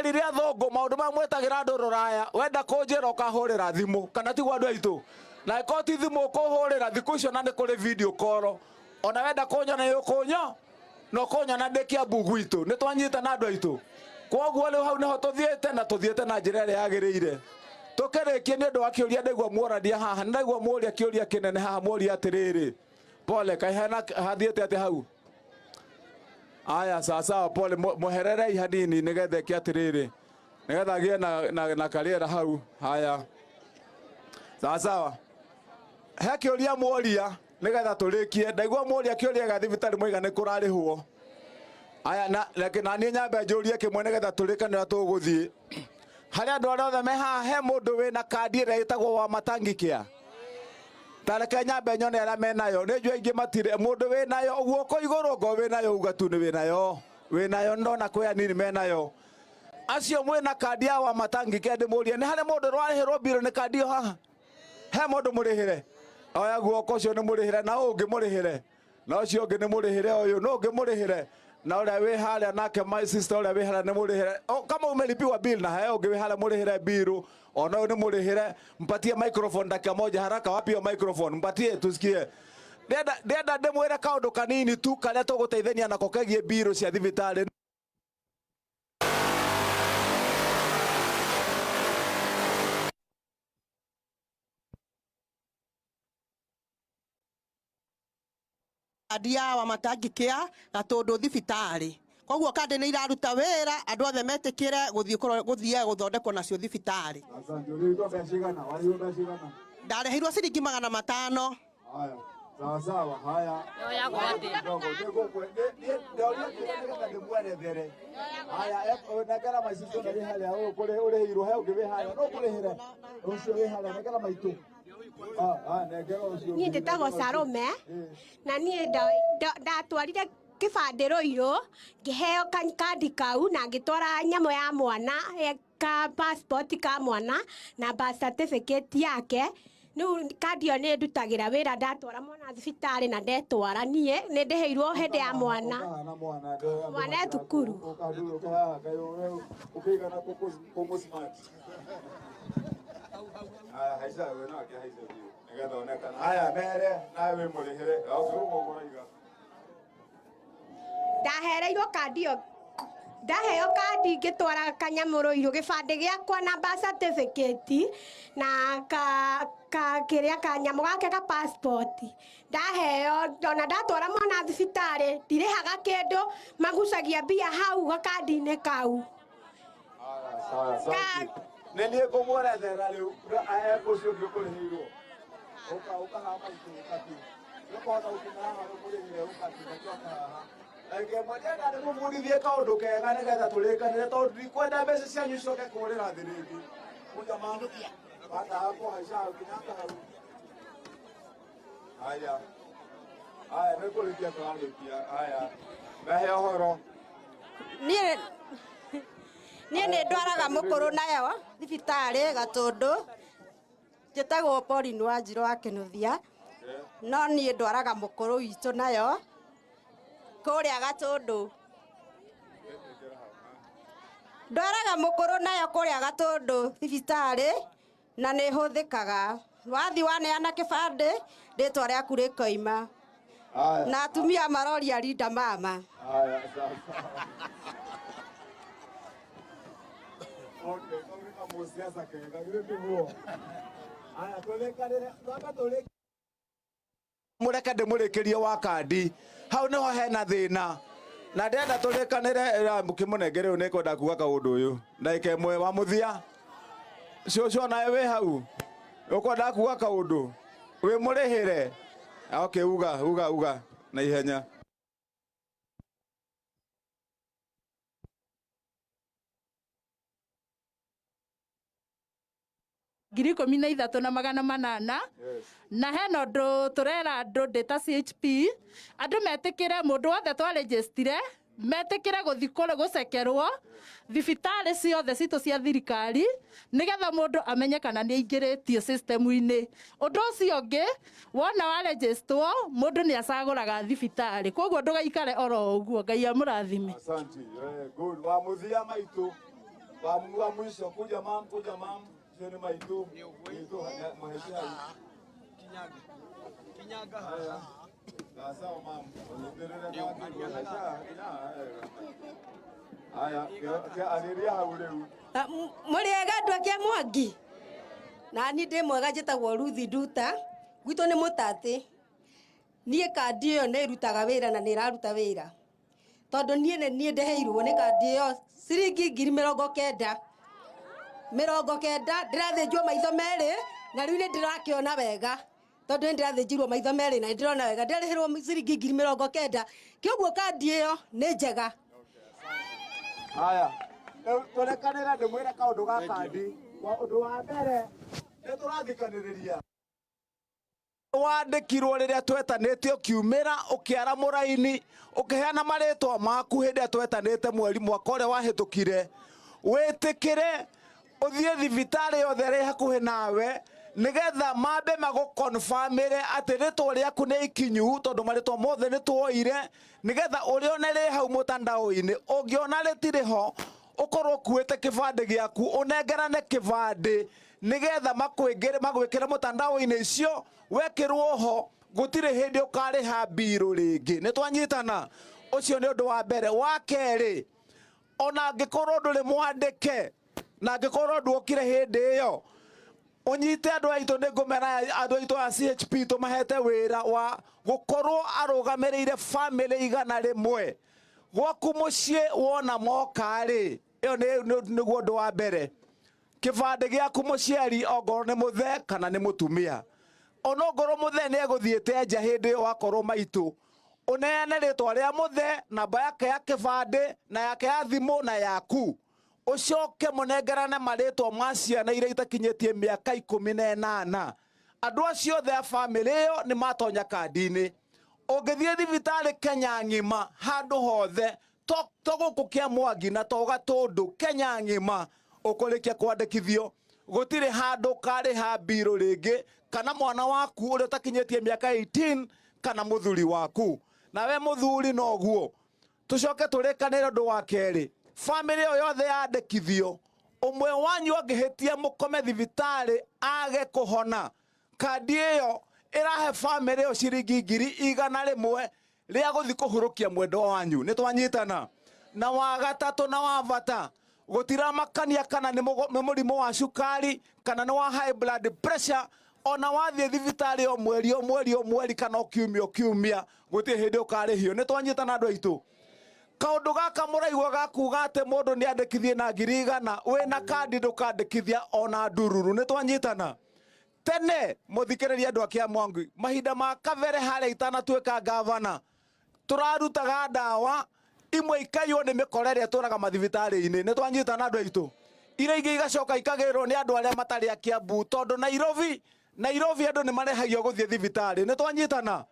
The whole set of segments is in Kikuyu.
Nderire athũngũ maũndũ maya mwetagĩra andũ rũraya, wenda kũnjĩra ũkahũrĩra thimũ, kana tiguo andũ aitũ? Na ĩkorwo ti thimũ ũkũhũrĩra thikũ icio na nĩ kũrĩ video call, ona wenda kũnyona nĩ ũkũnyo na ũkũnyona ndĩ Kiambu gwitũ. Nĩ twanyitana andũ aitũ. Kwoguo rĩu hau nĩho tũthiĩte na tũthiĩte na njĩra ĩrĩa yagĩrĩire. Tũkĩrĩkie nĩ ũndũ wa kĩũria ndaigua mworania haha, nĩ ndaigua mworia kĩũria kĩnene haha, mworia atĩrĩrĩ, pole, kaĩ hena hathiĩte atĩa hau? Aya, sawa sawa, pole, mwehererei hanini nĩgetha ĩke atĩrĩrĩ, nĩgetha agĩe na karĩera hau. Haya, sawa sawa. He kĩũria mworia nĩgetha tũrĩkie. Ndaigua mworia kĩũria gĩa thibitarĩ mwaiga nĩ kũrarĩhwo. Aya, na reke na niĩ nyambe njũrie kĩmwe nĩgetha tũrĩkane ũrĩa tũgũthiĩ. Harĩ andũ arĩa othe me haha, he mũndũ wĩna kandi ĩrĩa ĩtagwo wa matangi kĩa? Ta reke nyambe nyone arĩa menayo. Nĩ njũĩ aingĩ matirĩ. Mũndũ wĩnayo guoko igũrũ, ngo wĩnayo uga tu nĩ wĩnayo. Wĩnayo ndona kwĩ anini menayo. Acio mwĩna kandi ya wa matangi kĩa ndĩmũrie, nĩ harĩ mũndũ ũrarĩhĩrwo mbirũ nĩ kandi ĩyo haha? He mũndũ mũrĩhĩre? Oya guoko ũcio nĩ mũrĩhĩre, na ũyũ ũngĩ mũrĩhĩre, na ũcio ũngĩ nĩ mũrĩhĩre, ũyũ nũ ũngĩ mũrĩhĩre, na ũrĩa wĩ harĩa nake my sister ũrĩa wĩ harĩa nĩ mũrĩhĩre. O, kama umelipiwa bill na he ũngĩ wĩ harĩa mũrĩhĩre bill, ona ũyũ nĩ mũrĩhĩre. Mpatie microphone dakika moja haraka. Wapi hiyo microphone? Mpatie tusikie. Ndĩrenda ndĩmwĩre kaũndũ kanini tu karĩa tũgũteithania nako kegiĩ bill cia thibitarĩ. Kandi ya Wamatangi Care Gatũndũ thibitarĩ. Koguo kandi nĩ iraruta wĩra, andũ othe metĩkĩre gũthiĩ gũthiaga gũthondekwo nacio thibitarĩ. Asante. Ũrĩhirwo mbeca igana? Warĩhirwo mbeca igana? Ndarĩhirwo ciringi 500. Haya. Sawa sawa. Haya. Kidogo. Ndoria kĩũria nĩgetha ndĩmwerethere. Haya, nengera maicicio na wĩ harĩa ũyũ ũrĩhĩirwo, he ũngĩ wĩ harĩa. No ũkũrĩhĩre. Ũcio wĩ harĩa, nengera maitũ. Niĩ njĩtagwo Salome na niĩ ndatwarire kĩbandĩ Rũirũ, ngĩheo kandi kau na ngĩtwara nyamũ ya mwana, ka passport ka mwana na birth certificate yake. Rĩu kandi ĩyo nĩ ĩndutagĩra wĩra ndatwara mwana thibitarĩ na ndetwara niĩ nĩ ndĩhĩirwo hĩndĩ ya mwana. Mwana e thukuru. Haya, haica we no ake haica biũ nĩgetha onekana. Haya, mere nawe wĩ mũrĩhĩre. Okay, ũguo ũraiga. Ndahereirwo kandi ĩyo, ndaheo kandi ngĩtwara kanyamũ Rũirũ, gĩbandĩ gĩakwa na birth certificate na ka ka kĩrĩa kanyamũ gake ka passport. Ndaheo ona ndatwara mwana thibitarĩ ndirĩhaga kĩndũ, magucagia mbia hau gakandi-inĩ kau. Haya, sawa, sawa. Nĩ niĩ ngũmwerethera rĩu ũcio ũngĩ ũkũrĩhĩirwo. Ũka ũka haha maitũ ũka tu. Nĩũkũhota gũkinya haha ũkũrĩhĩre ũka tu ũka haha. Reke ĩmwe ndĩrenda ndĩmũbundithie kaũndũ kega nĩgetha tũrĩkanĩre tondũ ndikwenda mbeca cianyu icoke kũrĩra thĩ rĩngĩ. Mũjamaa banda kũhaica hau kinyanga hau. Haya. Haya nĩ kũrĩkia tũrarĩkia. Haya. Mehe ũhoro. Niĩ nĩ ndwaraga mũkũrũ nayo thibitarĩ Gatũndũ, njĩtagwo Pauline Wanjirũ wa Kĩnuthia, no niĩ ndwaraga mũkũrũ witũ nayo kũrĩa Gatũndũ. Ndwaraga mũkũrũ nayo kũrĩa Gatũndũ thibitarĩ na nĩ ĩhũthĩkaga. Wathiĩ waneana kĩbandĩ, rĩtwa rĩaku rĩkoima. Haya. Na atumia maroria rinda mama. Haya, sawa sawa. Okay, kau nĩ kamũciaca kega, githĩ tiguo? Haya, tũrĩkanĩre, twambe tũrĩkie. Mũreke ndĩmũrĩkĩrie wa kandi hau nĩho hena thĩna na ndĩrenda tũrĩkanĩre. Mũkĩmũnengere ũyũ nĩngwenda kuga kaũndũ ũyũ ndagĩka ĩmwe wa mũthia. Cũcũ nawe wĩ hau ũkwenda kuga kaũndũ wĩ mũrĩhĩre. Okay, uga uga uga na ihenya. 13,800. Na hena ũndũ tũrera andũ ndĩ ta CHP, andũ metĩkĩre, mũndũ wothe twarĩnjĩstire metĩkĩre gũthiĩ gũcekerwo thibitarĩ ciothe citũ cia thirikari nĩgetha mũndũ amenye kana nĩ aingĩrĩtio system-inĩ. Ũndũ ũcio ũngĩ, wona warĩnjĩstwo mũndũ nĩ acagũraga thibitarĩ, koguo ndũgaikare oro ũguo. Ngai amũrathime. Asante. Good. Wa mũthia maitũ. Wa mwisho kuja mam, kuja mam, cio nĩ maitũ. Maitũ mahĩtia. Kinyaga. Haya. Sawa mam. Ũnyitĩrĩre Haya, arĩria hau rĩu. Mũrĩega andũ a Kĩamwangi? Na niĩ ndĩ mwega, njĩtagwo Ruth Nduta, gwitũ nĩ Mũtatĩ. Niĩ kandi ĩyo nĩ ĩrutaga wĩra na nĩ ĩraruta wĩra, tondũ niĩ nĩ niĩ ndĩhĩirwo nĩ kandi ĩyo ciringi 90,000 90. Ndĩrathĩnjwo maitho merĩ na rĩu nĩ ndĩrakĩona wega, tondũ nĩ ndĩrathĩnjirwo maitho merĩ na nĩ ndĩrona wega. Ndĩrarĩhĩrwo ciringi 90,000, kĩoguo kandi ĩyo nĩ njega. Haya. Rĩu tũrekanĩre ndĩmwĩre kaũndũ ga kandi. Ũndũ wa mbere nĩ tũrathikanĩrĩria. Wandĩkirwo rĩrĩa twetanĩte ũkiumĩra ũkĩara mũraini ũkĩheana marĩtwa maku hĩndĩ ĩrĩa twetanĩte mweri mwaka ũrĩa wahĩtũkire, wĩtĩkĩre ũthiĩ thibitarĩ yothe ĩrĩ hakuhĩ nawe nĩgetha mambe magũkonbamĩre atĩ rĩtwa rĩaku nĩ ikinyu, tondũ marĩtwa mothe nĩ tuoire, nĩgetha ũrĩone rĩ hau mũtandao-inĩ. Ũngĩona rĩtirĩ ho, ũkorwo ũkuĩte kĩbandĩ gĩaku, ũnengerane kĩbandĩ nĩgetha magwĩkĩre mũtandao-inĩ icio. Wekĩrwo ho, gũtirĩ hĩndĩ ũkarĩha mbirũ rĩngĩ. Nĩ twanyitana? Ũcio nĩ ũndũ wa mbere. Wa kerĩ, ona angĩkorwo ndũrĩ mwandĩke na angĩkorwo nduokire hĩndĩ ĩyo, ũnyite andũ aitũ, nĩ ngũmera andũ aitũ a CHP tũmahete wĩra wa gũkorwo arũgamĩrĩire bamĩrĩ 100 gwaku mũciĩ wona moka rĩ. Ĩyo nĩguo ũndũ wa mbere. Kĩbandĩ gĩaku mũciari, ongorwo nĩ mũthee kana nĩ mũtumia, onongorwo mũthee nĩ egũthiĩte nja hĩndĩ ĩyo wakorwo maitũ, ũneane rĩtwa rĩa mũthee, namba yake ya kĩbandĩ na yake ya thimũ na yaku, ũcoke mũnengerane marĩtwa ma ciana iria itakinyĩtie mĩaka 18. Andũ acio othe a bamĩrĩ ĩyo nĩ matonya kandi-inĩ. Ũngĩthiĩ thibitarĩ Kenya ng'ima, handũ hothe, to gũkũ Kĩamwangi na to Gatũndũ, Kenya ng'ima, ũkũrĩkia kwandĩkithio, gũtirĩ handũ ũkarĩha mbirũ rĩngĩ, kana mwana waku ũrĩa ũtakinyĩtie mĩaka 18 kana mũthuri waku. Nawe mũthuri noguo. Tũcoke tũrĩkanĩre ũndũ wa kerĩ, bamĩrĩ ĩyo yothe yandĩkithio, ũmwe wanyu angĩhĩtia mũkome thibitarĩ age kũhona, kandi ĩyo ĩrahe bamĩrĩ ĩyo ciringi 100,000 rĩa gũthiĩ kũhurũkia mwendwa wanyu. Nĩ twanyitana? Na wa gatatũ na wa bata, gũtiramakania kana nĩ mũrimũ wa cukari kana nĩ wa high blood pressure, ona wathiĩ thibitarĩ o mweri o mweri o mweri kana o kiumia o kiumia, gũtirĩ hĩndĩ ũkarĩhio. Nĩ twanyitana, andũ aitũ? Kaũndũ gaka mũraigua gakuga atĩ mũndũ nĩ andĩkithie na 100,000, wĩna kandi ndũkandĩkithia ona ndururu. Nĩ twanyitana? Tene mũthikĩrĩria, andũ a Kĩamwangi, mahinda ma kabere harĩa itanatuĩka gavana, tũrarutaga ndawa imwe ikaiywo nĩ mĩkora ĩrĩa ĩtũraga mathibitarĩ-inĩ. Nĩ twanyitana, andũ aitũ? Iria ingĩ igacoka ikagĩrwo nĩ andũ arĩa matarĩ a Kiambu, tondũ Nairobi andũ nĩ marehagio gũthiĩ thibitarĩ. Nĩ twanyitana?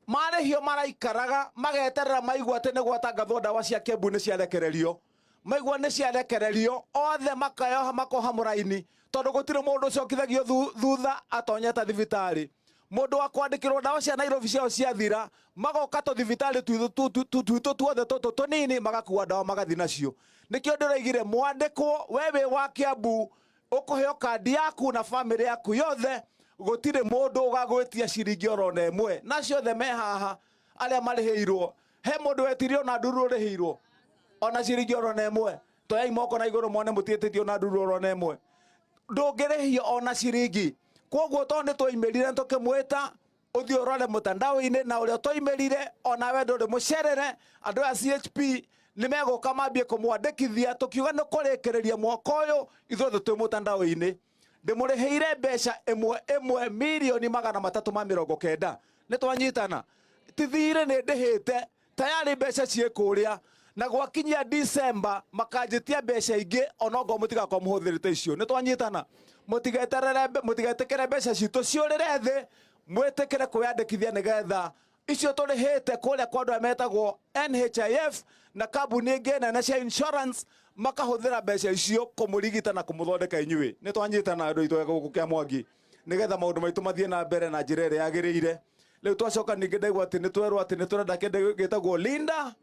Marĩhio maraikaraga mageterera maigua atĩ nĩ gwatangathwo ndawa cia Kiambu nĩ ciarekererio. Maigua nĩ ciarekererio, othe makayoha makoha mũraini, tondũ gũtirĩ mũndũ ũcokithagio thutha atonyete thibitarĩ. Mũndũ wa kwandĩkĩrwo ndawa cia Nairobi ciao ciathira, magoka tũthibitarĩ twitũ tuothe tũtũ tũnini, magakua ndawa magathi nacio. Nĩkĩo ndĩroigire mwandĩkwo, we wĩ wa Kiambu, ũkũheo kandi yaku na bamĩrĩ yaku yothe, gũtirĩ mũndũ ũgagwĩtia ciringi oro na ĩmwe. Na ciothe me haha arĩa marĩhĩirwo, he mũndũ wetirio na nduru ũrĩhĩirwo ona ciringi oro na ĩmwe? Toyai moko na igũrũ mone mũtiĩtĩtio na nduru oro na ĩmwe. Ndũngĩrĩhio ona ciringi. Koguo tondũ nĩ twaimĩrire tũkĩmwĩta ũthiĩ ũrore mũtandao-inĩ, na ũrĩa twaimĩrire onawe ndũrĩ mũcerere, andũ aya CHP nĩ megũka mambie kũmwandĩkithia. Tũkiuga nĩ kũrĩkĩrĩria mwaka ũyũ ithuothe twĩ mũtandao-inĩ. Ndĩmũrĩhĩire mbeca ĩmwe ĩmwe 390,000,000. Nĩ twanyitana? Ti thirĩ, nĩ ndĩhĩte tayari, mbeca ciĩ kũrĩa, na gwakinyia December makanjĩtia mbeca ingĩ, onokorwo mũtigakorwo mũhũthĩrĩte icio. Nĩ twanyitana? Mũtigeterere, mũtigetĩkĩre mbeca citũ ciũrĩre thĩ, mwĩtĩkĩre kwĩyandĩkithia nĩgetha icio tũrĩhĩte kũrĩa kwa andũ arĩa metagwo NHIF na kambuni ĩngĩ nene cia insurance makahũthĩra mbeca icio kũmũrigita na kũmũthondeka inyuĩ. Nĩ twanyitana, andũ aitũ gũkũ Kĩa Mwangi, nĩgetha maũndũ maitũ mathiĩ na mbere na njĩra ĩrĩa yagĩrĩire? Rĩu twacoka ningĩ ndaigua atĩ nĩ twerwo atĩ nĩ tũrenda kĩndũ gĩtagwo Linda.